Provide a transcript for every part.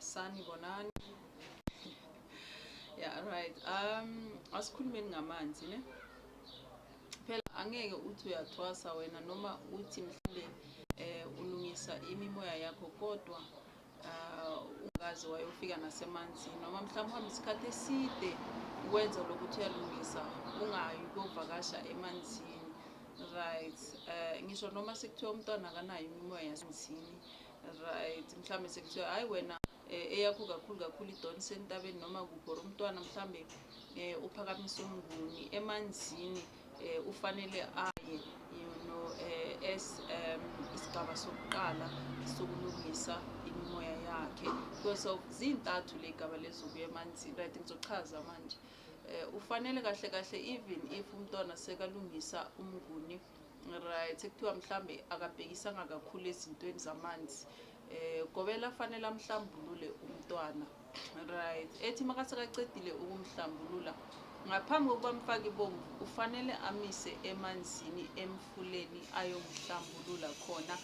Sanibonani. Yeah, right. Asikhulumeni ngamanzi ne. Phela angeke uthi uyathwasa wena noma uthi mhlambe ulungisa imimoya yakho kodwa ungaze wayofika nasemanzini noma mhlawumbe uhambe isikhathi eside ukwenza lokuthi uyalungisa ungayi ukuyovakasha emanzini. Right. Ngisho noma sekuthiwa umntwana akanayo imimoya yasemanzini. Right. Mhlawumbe sekuthiwa hayi wena eyakho kakhulu kakhulu idonsa entabeni noma kuphi or umntwana mhlambe uphakamisa umnguni emanzini, ufanele aye as isigaba sokuqala sokulungisa imimoya yakhe because of zintathu le gaba lezokuya emanzini. Right, ngizochaza manje. Ufanele kahle kahle, even if umntwana sekalungisa umnguni, right, sekuthiwa mhlambe akabhekisanga kakhulu ezintweni zamanzi, gobela fanele amhlambulule umntwana. Right, ethi makasekacedile ukumhlambulula, ngaphambi kokuba mfake ibomvu, ufanele amise emanzini emfuleni ayomhlambulula khona.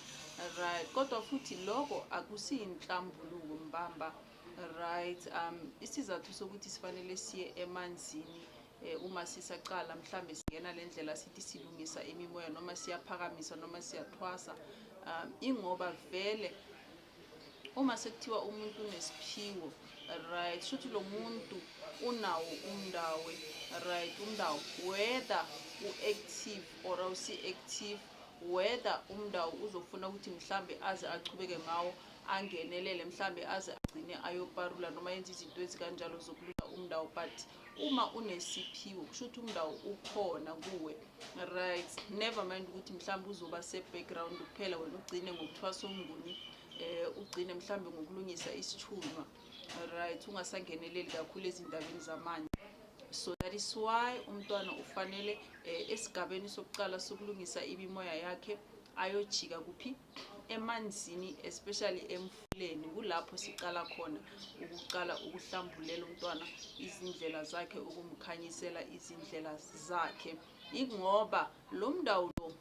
Right, kodwa futhi lokho akusiyinhlambuluko mbamba. Right, isizathu sokuthi sifanele siye emanzini uma sisaqala mhlambe singena le ndlela sithi silungisa imimoya noma siyaphakamisa noma siyathwasa, ingoba vele uma sekuthiwa umuntu unesiphiwo, right, shuthi lo muntu unawo umndawe. Right, umndawo whether u-active or awusi-active, whether umndawo uzofuna ukuthi mhlambe aze achubeke ngawo, angenelele, mhlambe aze agcine ayoparula noma yenze izinto ezikanjalo zokulula umndawo, but uma unesiphiwo kusho ukuthi umndawo ukhona kuwe. Right, never mind ukuthi mhlawumbe uzoba se-background kuphela, wena ugcine ngokuthwasa umnguni, ugcine mhlawumbe ngokulungisa isithunywa. Right, ungasangeneleli kakhulu ezindabeni zamanje. So that is why umntwana ufanele esigabeni sokuqala sokulungisa imimoya yakhe ayojika kuphi? Emanzini, especially emfuleni. Kulapho siqala khona ukuqala ukuhlambulela umntwana izindlela zakhe, ukumkhanyisela izindlela zakhe, ingoba lo mndawo lo,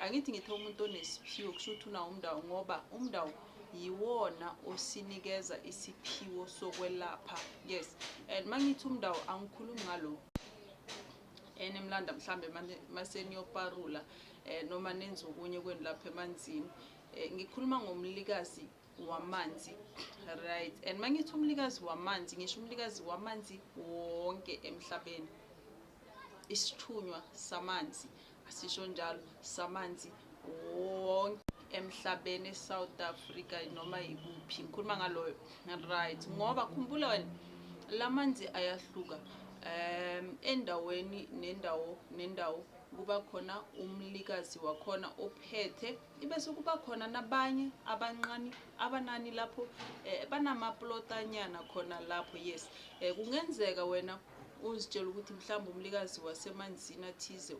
angithi ngithe umuntu onesiphiwo kusho ukuthi unawo umndawo, ngoba umndawo yiwona osinikeza isiphiwo sokwelapha. Yes, and mangithi umndawo angikhulumi ngalo enemlanda mhlambe mase niyoparula noma nenze okunye kwenu lapha emanzini. Ngikhuluma ngomlikazi wamanzi. Right, and mangithi umlikazi wamanzi ngisho umlikazi wamanzi wonke emhlabeni, isithunywa samanzi, asisho njalo, samanzi wonke emhlabeni, eSouth Africa noma ikuphi, ngikhuluma ngaloyo. Right, ngoba khumbula wena lamanzi ayahluka endaweni nendawo nendawo, kuba khona umlikazi wakhona ophethe, ibese kuba khona nabanye abanqani abanani lapho banamaplotanyana khona lapho. Yes, kungenzeka wena uzitshela ukuthi mhlawumbe umlikazi wasemanzini athize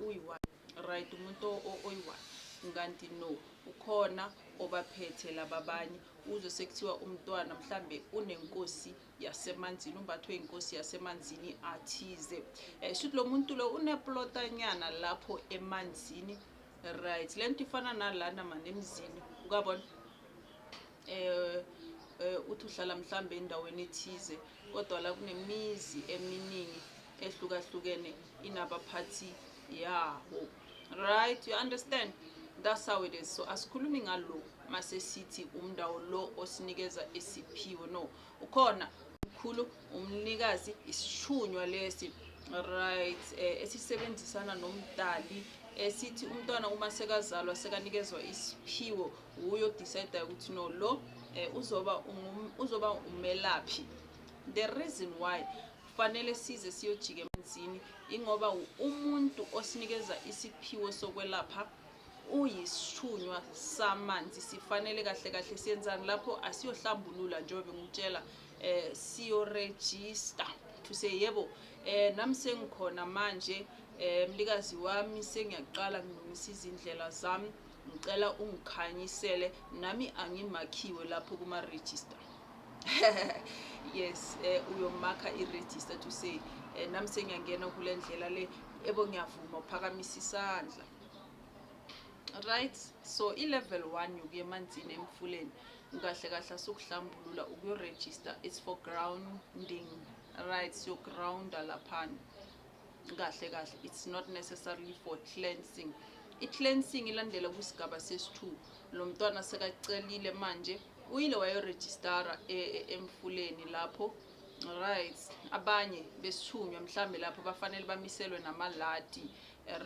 uyi-one, right, umuntu oyi-one, kanti no, ukhona obaphethe laba abanye. Uzwe sekuthiwa umntwana mhlambe unenkosi yasemanzini, umbathwe inkosi yasemanzini athize, shuthi lo muntu lo uneplotanyana lapho emanzini. Right, lento ifana nalana mane emzini, ukabona uthi uhlala mhlambe endaweni ethize, kodwa la kunemizi eminingi ehlukahlukene inabaphathi yabo. Right, you understand? That's how it is. So asikhulumi ngalo mase sithi umndawo lo osinikeza isiphiwo. No, ukhona mkhulu umnikazi, isithunywa lesi, right, esisebenzisana nomdali, esithi umntwana uma sekazalwa sekanikezwa isiphiwo, uyo decide ukuthi no, lo uzoba umelaphi. The reason why fanele size siyojika emanzini ingoba umuntu osinikeza isiphiwo sokwelapha uyisithunywa samanzi. Sifanele kahle kahle siyenzani lapho? Asiyohlambulula njengoba ngikutshela, siyo-register to say yebo, nami sengikhona manje, mlikazi wami, sengiyaqala ngilungisa izindlela zami, ngicela ungikhanyisele nami angimakhiwe lapho kuma register. Yes, uyomakha i-register to say nami sengiyangena kule ndlela le, ebo ngiyavuma, uphakamisa isandla. Right, so i-level 1 yokuya emanzini emfuleni kahle kahle asukuhlambulula, ukuyoregister, it's for grounding. Right, siyogrounda laphana kahle kahle, it's not necessarily for cleansing. I-cleansing ilandela kwisigaba sesi-2. Lo mntwana sekacelile manje, uyile wayorejistara emfuleni lapho. Right, abanye besithunywa mhlambe lapho bafanele bamiselwe namaladi,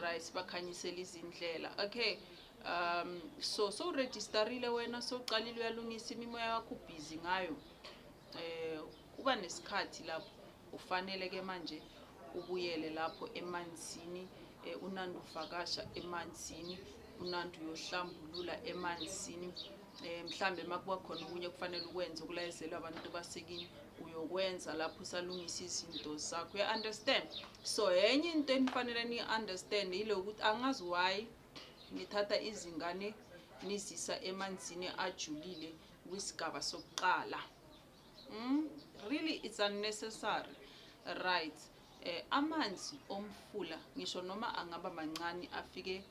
right, bakhanyisele izindlela. Okay, so sowurejistarile wena, sowuqalile uyalungisa imimoya yakho, ubhizi ngayo, kuba nesikhathi lapho ufanele ke manje ubuyele lapho emanzini, unandi uvakasha emanzini, unandi uyohlambulula emanzini, mhlambe makuba khona okunye kufanele ukwenze ukulayezelwa abantu basekini, uyokwenza lapho usalungisa izinto zakho. You understand? So enye into enifanele ni-understand yile ukuthi angazi why nithatha izingane nizisa emanzini ajulile kwisigaba sokuqala. Really, it's unnecessary. Right, amanzi omfula, ngisho noma angaba mancane, afike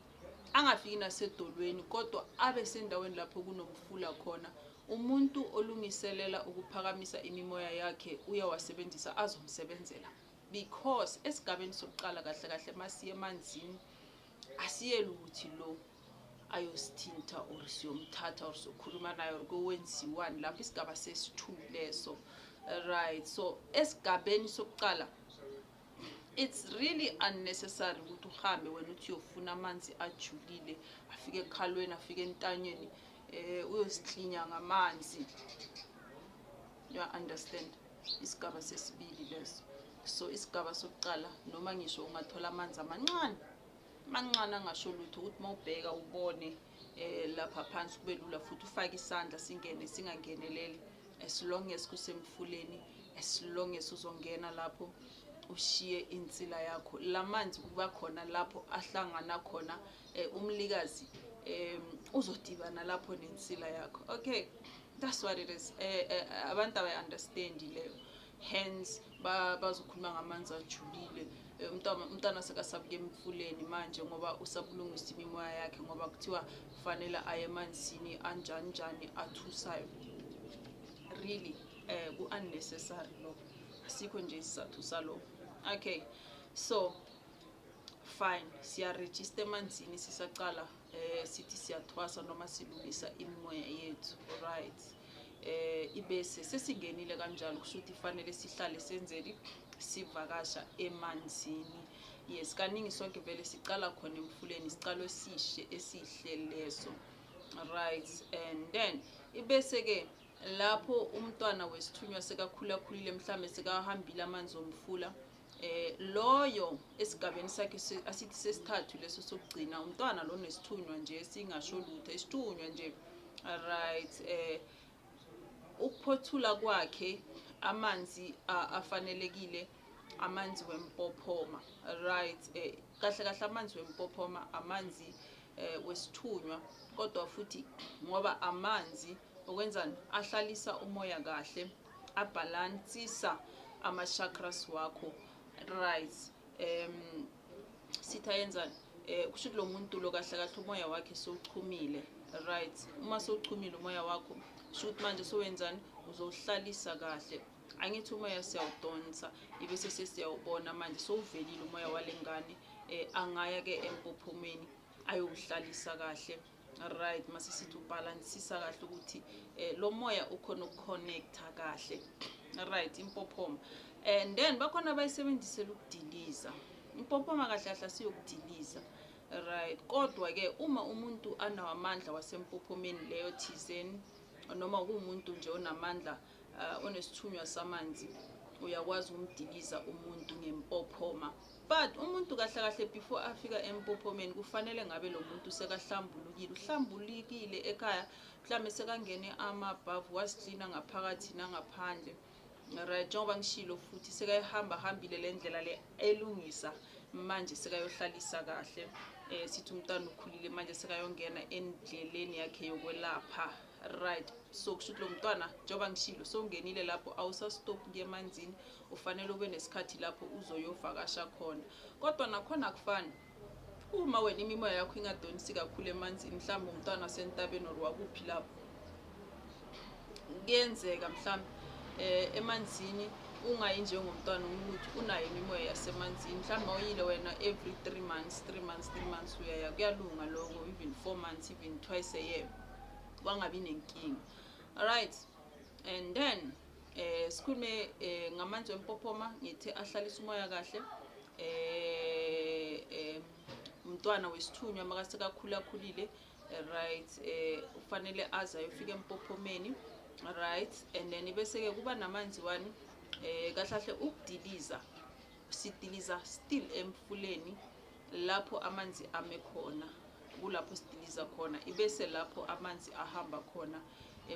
angafiki nasedolweni, kodwa abe sendaweni lapho kunomfula khona, umuntu olungiselela ukuphakamisa imimoya yakhe uyawasebenzisa, azomsebenzela. Because esigabeni sokuqala kahle kahle masiye emanzini, asiyeli ukuthi lo ayosithinta or siyomthatha or siyokhuluma naye or kowenziwani lapho. Isigaba sesi-2 leso. Right, so esigabeni sokuqala it's really unnecessary ukuthi uhambe wena uthi uyofuna amanzi ajulile, afike ekhalweni, afike entanyeni, uyosiklinya ngamanzi. You understand? Isigaba sesibili leso. So isigaba sokuqala, noma ngisho ungathola amanzi amancane mancane angasho lutho, ukuthi mawubheka ubone lapha phansi, kube lula futhi ufake isandla singene, singangeneleli, as long as kusemfuleni, as long as uzongena lapho ushiye insila yakho. Lamanzi kuba khona lapho ahlangana khona, umlikazi uzodibana lapho nensila yakho. Okay, that's what it is. Abantu abayi-understand leyo, hence bazokhuluma ngamanzi ajulile. Umntwana sekasabuke emfuleni manje ngoba usabulungisa imimoya yakhe, ngoba kuthiwa kufanele aye emanzini anjani njani athusayo. Really, ku-unnecessary lokho, asikho nje isizathu salokho. Okay, so fine, siyarejista emanzini sisaqala, sithi siyathwasa noma silungisa imimoya yethu. Right, ibese sesingenile kanjalo, kusho ukuthi fanele sihlale senzeni? Sivakasha emanzini. Yes, kaningi sonke vele sicala khona emfuleni, isicalo esihle esihle leso. Right, and then ibese ke lapho umntwana wesithunywa sekakhula khulile, mhlambe sekahambile amanzi omfula, loyo esigabeni sakhe asithi sesithathu leso sokugcina, umntwana lo nesithunywa nje singasho lutho, isithunywa nje. Right, ukuphothula kwakhe amanzi afanelekile, amanzi wempophoma. Right, kahle kahle amanzi wempophoma amanzi wesithunywa, kodwa futhi ngoba amanzi okwenzani, ahlalisa umoya kahle, abhalansisa ama-chakras wakho. Right, sithi ayenzani? Kusho ukuthi lo muntu lo kahle kahle umoya wakhe sowuchumile. Right, uma sowuchumile umoya wakho, kusho ukuthi manje sowenzani? Uzowuhlalisa kahle. Angithi umoya siyawudonsa, ibese sesiyawubona manje sowuvelile umoya walengane, angaya ke empophomeni ayowuhlalisa kahle. Right, mase sithi ubhalansisa kahle ukuthi lo moya ukhona ukuconnecta kahle. Right, impophoma, and then bakhona abayisebenzisela ukudiliza impophoma. Kahle kahle asiyokudiliza. Right, kodwa ke uma umuntu anawo amandla wasempophomeni leyo thizeni, noma kuwumuntu nje onamandla, onesithunywa samanzi, uyakwazi ukumdiliza umuntu ngempophoma. But umuntu kahle kahle before afika empophomeni, kufanele ngabe lo muntu sekahlambulukile, uhlambulukile ekhaya, mhlawumbe sekangene amabhavu, waziklina ngaphakathi nangaphandle. Right, njengoba ngishilo futhi, sekayihamba hambile le ndlela le elungisa, manje sekayohlalisa kahle. Sithi umntwana ukhulile manje, sekayongena endleleni yakhe yokwelapha. Right, so kusho ukuthi lo mntwana, njengoba ngishilo, sowungenile lapho, awusastop kuye emanzini, ufanele ube nesikhathi lapho uzoyovakasha khona. Kodwa nakhona akufani. Uma wena imimoya yakho ingadonsi kakhulu emanzini, mhlawumbe umntwana wasentabeni or wakuphi lapho, kuyenzeka mhlawumbe emanzini ungayi njengomntwana ukuthi unayo imimoya yasemanzini. Mhlawumbe mawuyile wena every 3 months, 3 months, 3 months uyaya, kuyalunga lokho, even 4 months, even twice a year, wangabi nenkinga. Alright, and then sikhulume ngamanzi wempophoma. Ngithe ahlalisa umoya kahle. Umntwana wesithunywa makasekakhula khulile, right, ufanele aze ayofika empophomeni, right? And then bese ke kuba namanzi wani? Kahle kahle ukudiliza, sidiliza still emfuleni lapho amanzi ame khona, kulapho sidiliza khona, ibese lapho amanzi ahamba khona,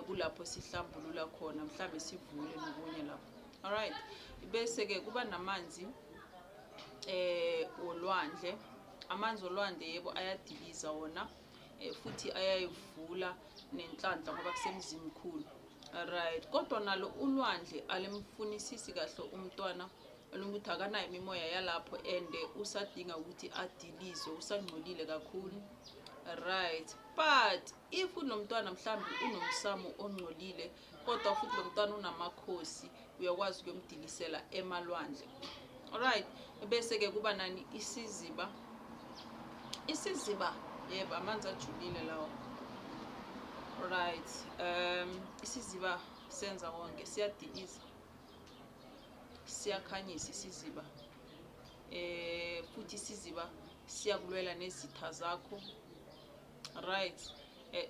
kulapho sihlambulula khona, mhlambe sivule nokunye lapho. Alright, bese ke kuba namanzi olwandle. Amanzi olwandle, yebo, ayadiliza wona, futhi ayayivula nenhlanhla ngoba kusemzimkhulu, right? Kodwa nalo ulwandle alimfunisisi kahle umntwana ukuthi akanayo imimoya yalapho and usadinga ukuthi adilizwe, usangcolile kakhulu, right? But if unomntwana mhlawumbe unomsamo ongcolile, kodwa futhi lo mntwana unamakhosi, uyakwazi ukuyomdilisela emalwandle. Alright, bese-ke kuba nani? Isiziba. Isiziba, yebo, amanzi ajulile lawo, right? Isiziba senza konke, siyadiliza, siyakhanyisa isiziba, futhi isiziba siyakulwela nezitha zakho, right?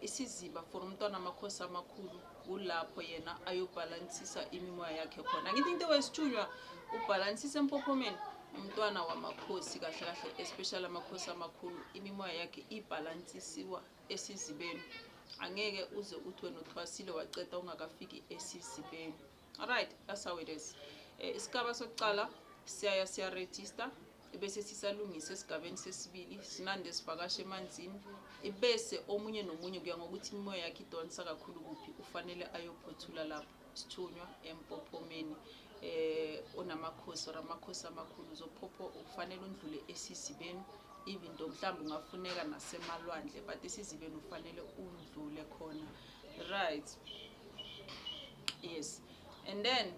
Isiziba for umntwana amakhosi amakhulu, kulapho yena ayobhalansisa imimoya yakhe khona. Ngithi into wesithunywa ubhalansisa empophomeni. Umntwana wamakhosi kahle kahle, especially amakhosi amakhulu, imimoya yakhe ibhalansisiwa esizibeni. Angeke uze uthi wena uthwasile waceda ungakafiki esizibeni. Alright, that's how it is. Isigaba sokuqala siyaya siya-register, bese sisalungisa esigabeni sesibili, sinande sivakashe emanzini, bese omunye nomunye kuya ngokuthi imimoya yakhe idonsa kakhulu kuphi, ufanele ayophothula lapho. Sithunywa empophomeni, onamakhosi or amakhosi amakhulu, uzophopho ufanele undlule esizibeni, even though mhlawumbe ungafuneka nasemalwandle, but esizibeni ufanele undlule khona, right? Yes, and then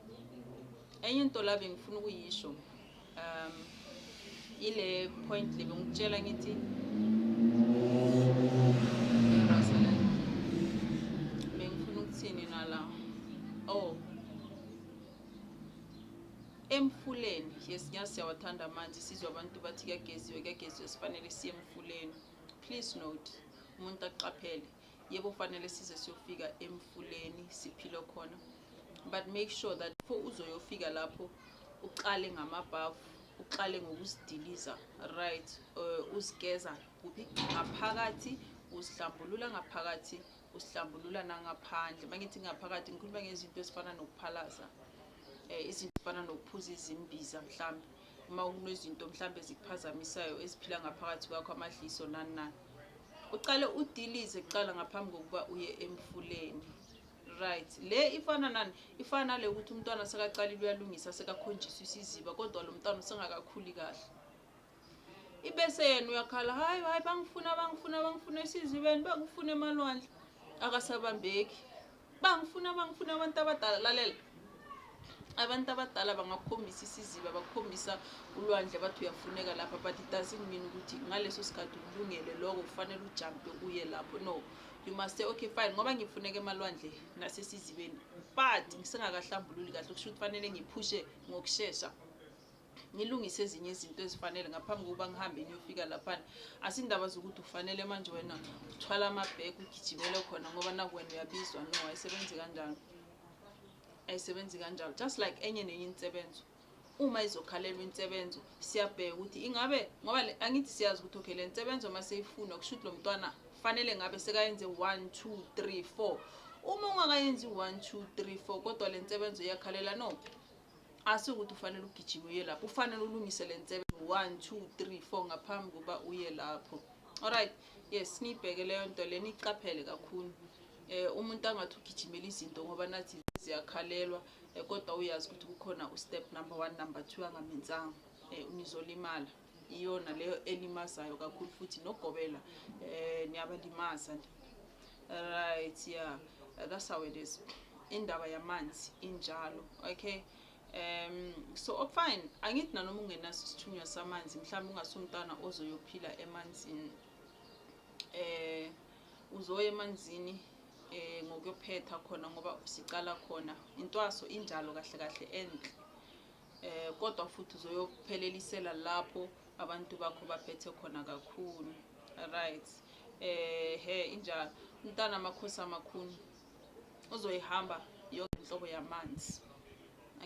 enye into la bengifuna ukuyisho, ile point le bengikutshela ngithi Russell, bengifuna ukuthini nala? Oh, emfuleni. Yes, ngiyazi siyawathanda amanzi, sizwe abantu bathi kuyageziwe, kuyageziwe, sifanele siye emfuleni. Please note, umuntu aqaphele, yebo, fanele size siyofika emfuleni siphile khona, but make sure that before uzoyofika lapho uqale ngamabhavu, uqale ngokuzidiliza, right? Uzigeza kuphi? Ngaphakathi, uzihlambulula ngaphakathi, usihlambulula nangaphandle. Mangithi ngaphakathi ngikhuluma ngezinto ezifana nokuphalaza, izinto ezifana nokuphuza izimbiza, mhlambe uma kunezinto mhlambe ezikuphazamisayo eziphila ngaphakathi kwakho, amadliso, nani nani. Uqale udilize kuqala ngaphambi kokuba uye emfuleni, right? Le ifana nani? Ifana nale ukuthi umntwana sekaqalile uyalungisa, sekakhonjiswa isiziba, kodwa lo mntwana usengakakhuli kahle, ibese yena uyakhala, "Hayi, hayi, bangifuna, bangifuna, bangifuna esizibeni, bangifuna emalwandle." Akasabambeki, "Bangifuna, bangifuna abantu abadala." Lalela, abantu abadala bangakukhombisa isiziba, bakukhombisa ulwandle, bathi uyafuneka lapha, but it doesn't mean ukuthi ngaleso sikhathi ulungele lokho, kufanele ujampe uye lapho. No, you must say, "Okay, fine, ngoba ngifuneka emalwandle nasesizibeni, but ngisengakahlambululi kahle, kusho ukuthi fanele ngiphushe ngokushesha, ngilungise ezinye izinto ezifanele ngaphambi kokuba ngihambe ngiyofika laphana." Asindaba zokuthi ufanele manje wena uthwala amabhegi ugijimele khona ngoba naku wena uyabizwa. No, ayisebenzi kanjalo, ayisebenzi kanjalo. Just like enye nenye insebenzo, uma izokhalelwa insebenzo, siyabheka ukuthi ingabe ngoba angithi siyazi ukuthi okay, le nsebenzo uma seyifunwa kusho ukuthi lo mntwana fanele ngabe sekayenze 1 2 3 4. Uma ungakayenzi 1 2 3 4 kodwa le nsebenzo iyakhalela, no, asikuthi ufanele ugijime uye lapho. Ufanele ulungise le nsebenzo 1 2 3 4 ngaphambi kokuba uye lapho. Alright, yes, niyibheke leyo nto le, niyiqaphele kakhulu. Umuntu angathi ugijimela izinto ngoba nathi ziyakhalelwa, kodwa uyazi ukuthi kukhona u-step number 1, number 2 angamenzanga, nizolimala. Iyona leyo elimazayo kakhulu futhi nogobela niyabalimaza nina. Right, yeah, that's how it is. Indaba yamanzi injalo, okay. So oh, fine, angithi nanoma ungenaso isithunywa samanzi, mhlawumbe ungasumntwana ozoyophila emanzini, uzoya emanzini ngokuyophetha khona, ngoba sicala khona intwaso injalo kahle kahle enhle, kodwa futhi uzoyophelelisela lapho abantu bakho baphethe khona kakhulu, right? He, injalo umntana amakhosi amakhulu uzoyihamba yonke inhlobo yamanzi,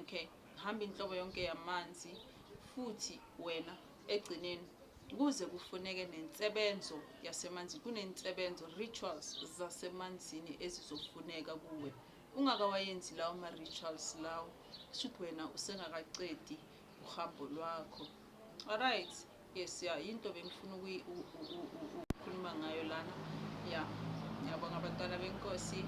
okay? Hamba inhlobo yonke yamanzi futhi wena egcineni kuze kufuneke nensebenzo yasemanzini. Kunensebenzo, rituals zasemanzini ezizofuneka kuwe. Ungakawayenzi lawo ma-rituals lawo, shuthi wena usengakacedi uhambo lwakho. Alright, yes, ya, into bengifuna ukukhuluma ngayo lana. Ya, ngiyabonga abantwana benkosi.